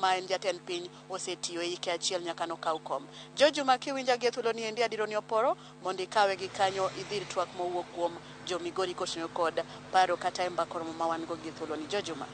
ma en jatend piny osetiyo e hike achiel nyaka nokaw kom. George Juma, kiwinja gi e thuolo ni endi adiro ni oporo mondo ikawe gi kanyo idhir twak mowuok kuom jo Migori koting'o kod paro kata e mbaka oromo ma wan go gi thuolo ni. George Juma.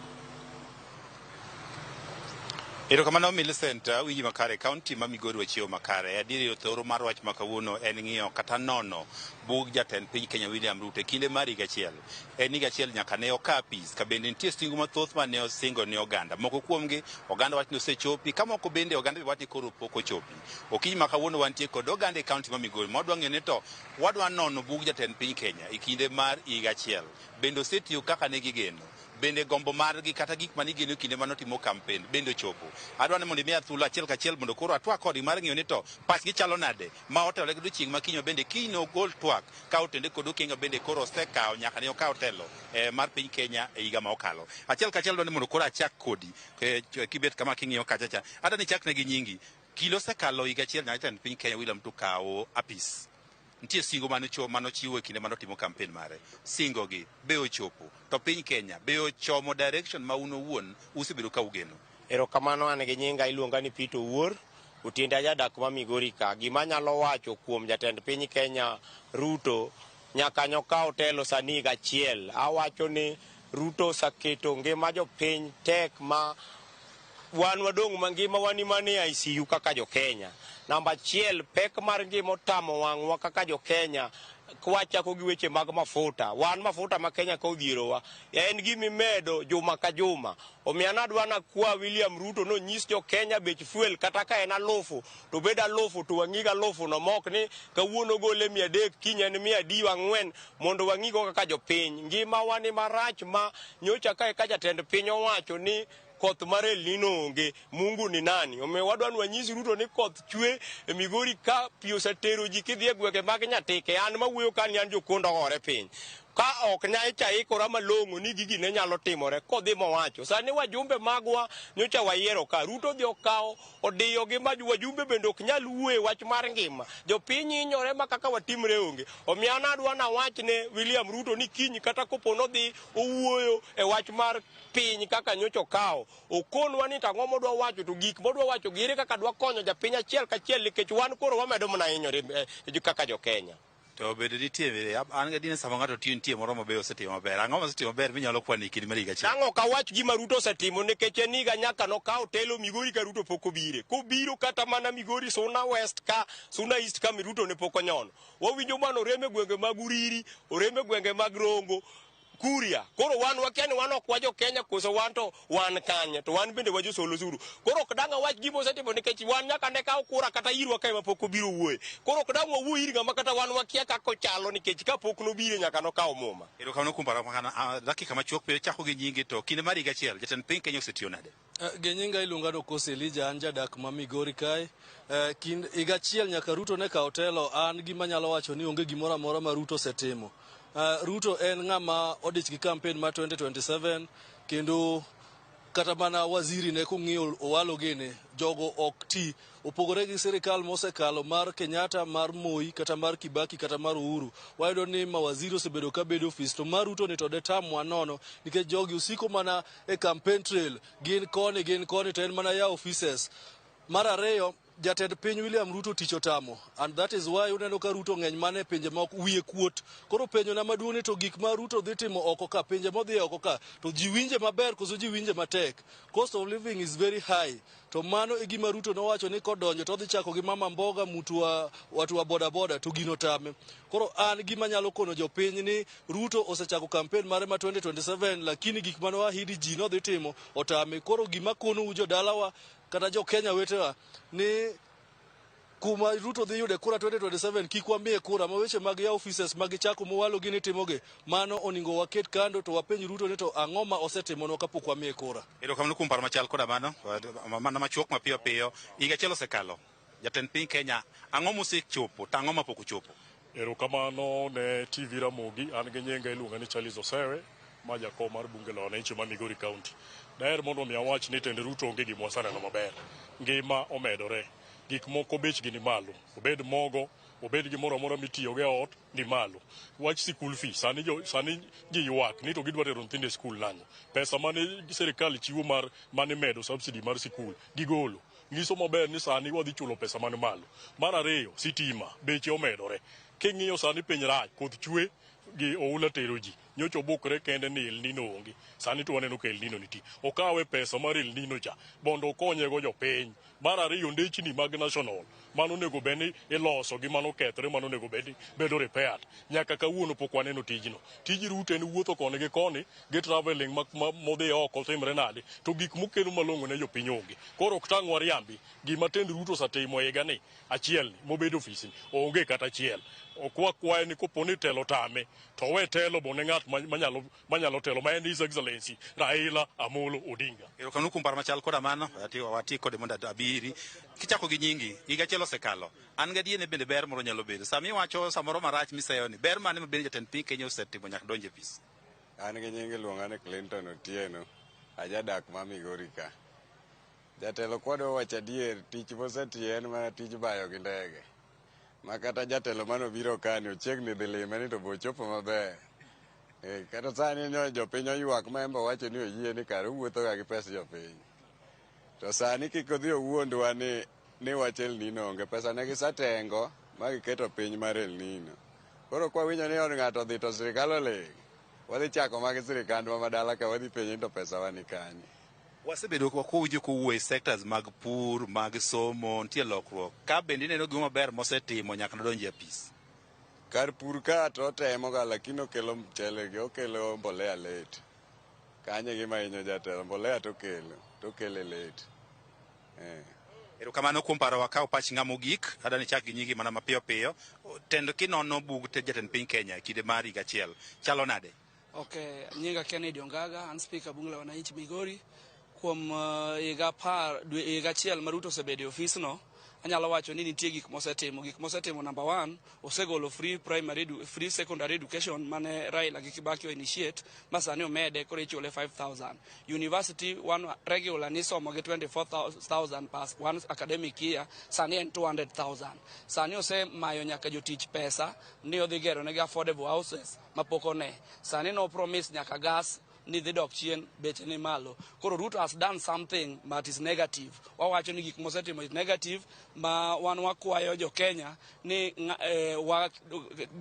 Erokamano Millicent, awinji makare. Kaunti ma Migori wachiewo makare. Adieri thoro mar wach ma kawuono en ng'iyo kata nono bug jatend piny Kenya William Ruto e kinde mar higa achiel. En higa achiel nyaka ne okaw apis, ka bende nitie singo mathoth ma ne osingo ne oganda. Moko kuomgi oganda wach ni osechopi, ka moko bende oganda be wach ni koro pok ochopi. Okinyi ma kawuono wantie kod oganda e kaunti ma Migori ma wadwa ng'eyo ni to wadwa nono bug jatend piny Kenya e kinde mar higa achiel. Bende osetiyo kaka ne gigeno? Bende gombo margi kata gik mane igeno e kinde mane otimo kampen bende ochopo? Adwa ni mondo imiya thuolo achiel kachiel mondo koro atwak kodgi mar ng'eyo ni to pachgi chalo nade ma otelore godo chieng' ma kiny ma bende kiny nogol twak ka otende kod okenge bende koro osekawo nyaka ne okaw telo mar piny Kenya e higa ma okalo. Achiel kachiel adwa ni mondo koro achak kodi kibet kama king'iyo kacha cha. Adwa ni ichakne gi nyingi. Kinde osekalo higa achiel nyaka jatend piny Kenya William Ruto kawo apis. Nitie singo mane ochiwo e kinde mane otimo kampen mare. Singo gi be ochopo? To piny Kenya be ochomo direction ma un owuon usebedo ka ugeno? Erokamano, an gi nyinga iluonga ni Peter Owuor, Otiende jadak ma Migori ka. Gima anyalo wacho kuom jatend piny Kenya Ruto nyaka nyokaw telo sani higa achiel. Awacho ni Ruto oseketo ngima jopiny tek ma wan wadong' mangima wan mana e ICU kaka jo Kenya. Namba achiel, pek mar ngima otamo wang'wa kaka jo Kenya kwachako gi weche mag mafuta. Wan mafuta ma Kenya ka odhierowa en gima imedo juma ka juma. Omiyo an adwa nakwa William Ruto nonyis jo Kenya bech fuel kata ka en alufu to obed alufu to wang'i alufu no mok ni kawuono gole 300 kiny en 400 mondo wang'igo kaka jopiny. Ngima wa ni marach ma nyocha kae ka jatend piny owacho ni koth mar El Nino onge, Mungu ni nani? Omiyo wadwa ni wanyis Ruto ni koth chwe e Migori ka pi osetero ji kidhi e gwenge mag Nyatike. An mawuoyo ka ni an jokondo ogore piny. Ka ok nyacha ikora malong'o ni gigi ne nyalo timore kodhi mowacho. Sani wajumbe magwa nyocha wayiero ka Ruto dhi okawo odiyo gi ma wajumbe bende ok nyal wuoyo e wach mar ngima. Jopiny hinyore ma kaka watimre onge. Omiyo an adwa nawach ne William Ruto ni kiny kata kopo nodhi owuoyo e wach mar piny kaka nyocha okawo, okonwa ni to ang'o modwa wacho to gik modwa wacho gi ere kaka dwa konyo japiny achiel kachiel nikech wan koro wamedo mana hinyore kaka jo Kenya. To bende nitie an gadier ni sama ng'ato tiyo nitie moro maber osetimo maber. Ang'o ma osetimo maber minyalo kwano e kinde mar higa achiel? Dang' ok awach gima Ruto osetimo nikech en higa nyaka nokaw telo Migori ka Ruto pok obire. Kobiro kata mana Migori Suna West ka Suna East ka Ruto ne pok onyono. Wawinjo mana orem e gwenge mag Uriri, orem e gwenge mag Rongo, Kuria. Koro wan wakia ni wan ok wajo Kenya koso wan to wan kanye to wan bende wajosol osuru. Koro ok dang' awach gima osetimo nikech wan nyaka ne kaw kura kata irwa kae mapok obiro wuoye. Koro ok dang' wawuo ir ng'ama kata wan wakia kaka ochalo nikech kapok nobiro nyaka nokaw muma. Erokamano kuom paro makana. Dakika machuok pile chako gi nyingi to kinde mar higa achiel jatend piny Kenya osetiyo nade? Gi nyinga iluonga ni Okosi Elijah, an jadak ma Migori kae. Kind higa achiel nyaka Ruto ne kaw telo, an gima anyalo wacho ni onge gimoro amora ma Ruto osetimo. Ruto en ng'ama odich gi campaign mar 2027 kendo kata mana waziri ne kung'iyo Owalo gini, jogo ok ti. Opogore gi sirikal mosekalo mar Kenyatta, mar Moi, kata mar Kibaki, kata mar Uhuru. Wayudo ni mawaziri osebedo ka bedo ofis, to mar Ruto ni to detamwa nono, nikech jogi osiko mana e campaign trail, gin koni, gin koni, to en mana yawo offices. Mar ariyo, jatend piny William Ruto tich otamo, and that is why uneno ka Ruto ng'eny mana e pinje moko, wiye kuot. Koro penjo na maduong' ni to gik ma Ruto dhi timo oko ka, pinje modhi oko ka, to ji winje maber koso ji winje matek? Cost of living is very high. To mano e gima Ruto nowacho ni kodonjo to odhi chako gi mama mboga, mutu wa watu wa boda boda, to gino tame. Koro an gima nyalo kono jopiny ni Ruto osechako campaign mare ma 2027, lakini gik mane oahidi ji nodhi timo otame. Koro gima konou jodalawa kata jo Kenya wetewa ni kuma Ruto dhi yude kura 2027 kik wamiye kura ma weche mag yawo offices ma gichako mowalo gini timogi mano oningo waket kando to wapenj Ruto ni to ang'o ma osetimonwa kapok wamiye kura. Erokamano kuom paro machal koda mano, mana machuok mapiyo piyo. Higa achiel osekalo, jatend piny Kenya, ang'o mosechopo to ang'o mapok ochopo? Erokamano ne TV Ramogi, an gi nyinga iluonga ni Charles Osewe, ma jakom mar bunge la wananchi ma Migori County. Daher mondo mi awach ni tend Ruto onge gima waseneno maber. Ngima omedore, gik moko bechgi ni malo, obed mogo, Obed gimoro amora mitiyogo e ot ni malo. Wach sikul fee, sani, sani ji ywak ni to gidwa tero nyithindo e skul nang'o? Pesa mane sirikal chiwo mar mane medo subsidy mar sikul gigolo. Nyiso maber ni sani wadhi chulo pesa man malo. Mar ariyo, sitima beche omedore. King'iyo sani piny rach, koth chwe gi oula tero ji. Nyocha obukre kende ni El Nino onge. Sani to waneno ka El Nino nitie. Okawe pesa mar El Nino cha mondo okonyego jopiny. Mar ariyo, ndechni mag national mano onego bed ni iloso gi mano okethore mano onego bed ni bedo repaired. Nyaka kawuono pok waneno tijno. Tij Ruto en wuotho koni gi koni gi travelling modhi oko timre nade to gik mokelo malong'o ne jopiny onge. Koro ok tang' wariambi gima tend Ruto osetimo e higa ni achiel ni mobedo ofisi ni onge kata achiel. Ok wakwaye ni kopo ni telo tame to owe telo bo ne ng'at manyalo telo ma en His Excellency Raila Amolo Odinga. Erokamano kuom paro machal koda mano, wati kode mondo abiri. Kichako gi nyingi, higa achiel osekalo. An gadier ni bende ber moro nyalo bedo. Sama iwacho samoro marach miseyo ni, ber mane ma bende jatend piny Kenya osetimo nyaka donjo e ofis? An gi nying iluonga ni Clinton Otieno, ajadak ma Migori ka. Jatelo kwadwa wacho adier, tich mosetiyo en mana tij bayo gi ndege. Ma kata jatelo manobiro kani ochiegni dhi lime ni to bochopo maber. Kata sani nyo jopiny oywak ma en be owacho ni oyie ni kare owuotho ga gi pes jopiny. To sani kik odhi owuondwa ni wach El Nino onge. Pesa ne gisetengo ma giketo piny mar El Nino. Koro kwawinjo ni od ng'ato odhi to sirikal oling', wadhi chako mag sirikandwa ma dala ka wadhi penje ni to pesa wa ni kanye. Wasebedo kwawinjo kowuoyo e sectors mag pur, mag somo, nitie lokruok. Ka bende ineno gima maber mosetimo nyaka nodonjo e apis. Kar pur ka to otemo ga lakini okelo mchele gi okelo mbolea late. Kanyo e gima hinyo jatelo, mbolea to okelo, to okele late. Erokamano kuom paro wakaw pach ng'ama mogik, adwa ni ichak gi nyingi mana mapiyo piyo. Tend kinono bug jatend piny Kenya e kinde mar higa achiel, chalo nade? Okay, nyinga Kennedy Ongaga, an speaker bunge la wananchi Migori. Kuom higa 10 higa achiel ma Ruto osebedo e ofisno, anyalo wacho ni nitie gik mosetimo. Gik mosetimo number 1, osegolo free primary free secondary education mane Raila gi Kibaki o initiate, ma sani omede koro ichule 5000. University one regular nisomo gi 24,000 per one academic year, sani en 200,000. Sani osemayo nyaka jotich pesa ni odhi gero negi affordable houses mapok one. Sani no promise nyaka gas ni dhi dok chien, beche ni malo. Koro Ruto has done something but is negative. Wawacho ni gik mosetimo is negative, ma wan wakwayo jo Kenya ni wa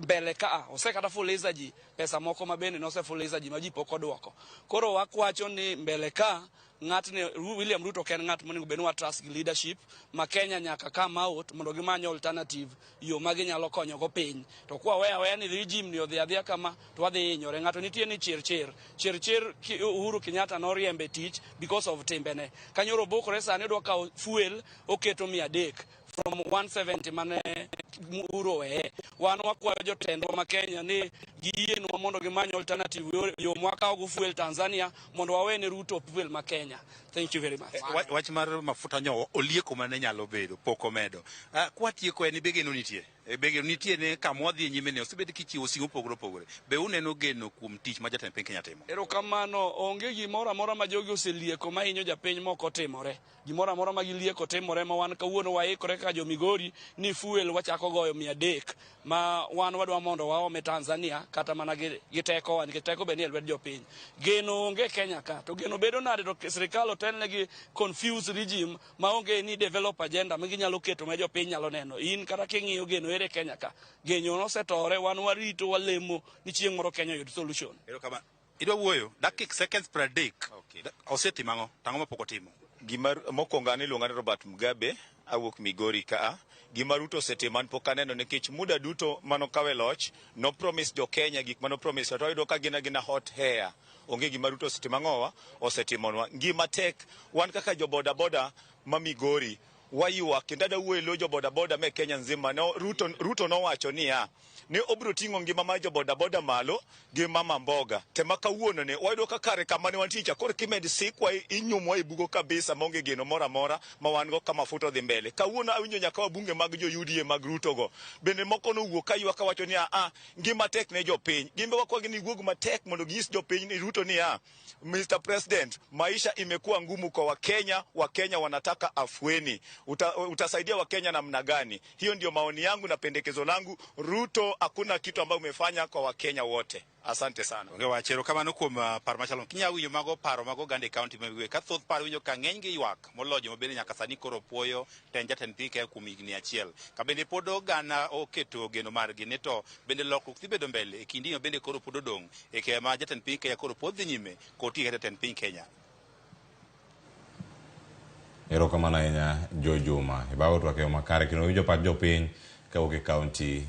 mbele ka osekata fuliza ji pesa moko ma bende nosefuliza ji ma ji pok odwoko. Koro wakwacho ni mbele ka ng'atni William Ruto ok en ng'at monego bed ni wa trust gi leadership ma Kenya nyaka come out mondo gimany alternative yo ma ginyalo konyogo piny. To kwa weya aweya ni regime ni odhi adhiya kama to wadhi hinyore. Ng'ato nitie ni chir chir chir chir Uhuru Kenyatta noriembe tich because of timbene. Kanyoro obukore sani odwa kawo fuel oketo 300 from 170 mane Uhuru oweye. Wan wakwayo jotendwa ma Kenya ni giyienwa mondo gimany alternative yo mwakawogo fuel Tanzania mondo wawene Ruto fuel ma Kenya. Thank you very much. Wach mar mafuta nyo olieko mane nyalo bedo pok omedo. Kwatieko en be geno nitie. Be geno nitie ne kama wadhi nyime ni osebed kichiwo singo mopogore opogore. Be uneno geno kuom tich ma jatend piny Kenya timo? Erokamano, onge gimoro amora ma jogi oselieko ma hinyo japiny mok otimore. Gimoro amora ma gilieko timore ma wan kawuono waikore kaka jo Migori ni fuel wachako goyo 300 ma wan wadwa mondo waome Tanzania kata mana gi tekowa nikech teko be ni e lwet jopiny. Geno onge Kenya ka to geno bedo nade to sirikal otelne gi confused regime ma onge ni develop agenda ma ginyalo keto ma jopiny nyalo neno. In kata king'iyo geno ere Kenya ka. Geno nosetore, wan warito walemo ni chieng' moro Kenya oyud solution. Erokamano. Idwa wuoyo dakika seconds 30. Osetimo ang'o? Tang'o mapok otimo? Gima mokwongo an iluonga ni Robert Mugabe, awuok Migori ka. Gima Ruto osetimo an pok aneno nikech muda duto manokawe loch, no promise jo Kenya gik mano promise to wayudo ka gin agina hot hair. Onge gima Ruto osetimo ang'owa, osetimonwa. Ngima tek, wan kaka jo boda boda ma Migori waywak kendo ada wuoyo e lo jo boda boda me Kenya nzima. No, Ruto nowacho niya, ni obiro ting'o ngima mar jo boda boda malo gi mama mboga. Te ma kawuono ni wayudo ka kare kama ne wantie cha koro kimed sikwa inyumwa e bugo kabisa maonge geno moro amora ma wan go ka mafuta odhi mbele. Kawuono awinjo nyaka wabunge mag jo UDA mag Ruto go bende moko nowuok ka ywak kawacho ni a ngima tek ne jopiny. Gin be wakwagi ni wuog matek mondo ginyis jopiny ni Ruto niya, Mr. President, maisha imekuwa ngumu kwa Wakenya, Wakenya wanataka afueni. Utasaidia Wakenya namna gani? Hiyo ndio maoni yangu na pendekezo langu. Ruto, hakuna kitu ambayo umefanya kwa Wakenya wote. Asante sana. Onge wach, erokamano kuom paro machalo. Kinya winjo mago paro mag oganda e kaunti ma Migori ka thoth paro winjo ka ng'eny gi ywak moloyo joma bende nyaka sani koro puoyo tend jatend piny Kenya kuom higni achiel. Ka bende pod oganda oketo geno margi ni to bende lokruok dhi bedo mbele e kinde ma bende koro pod odong' e kinde ma jatend piny Kenya koro pod dhi nyime kod tiyo kaka jatend piny Kenya. Erokamano ahinya Jo Juma. Ibago twak e yo makare kendo winjo pach jopiny kawuok e kaunti.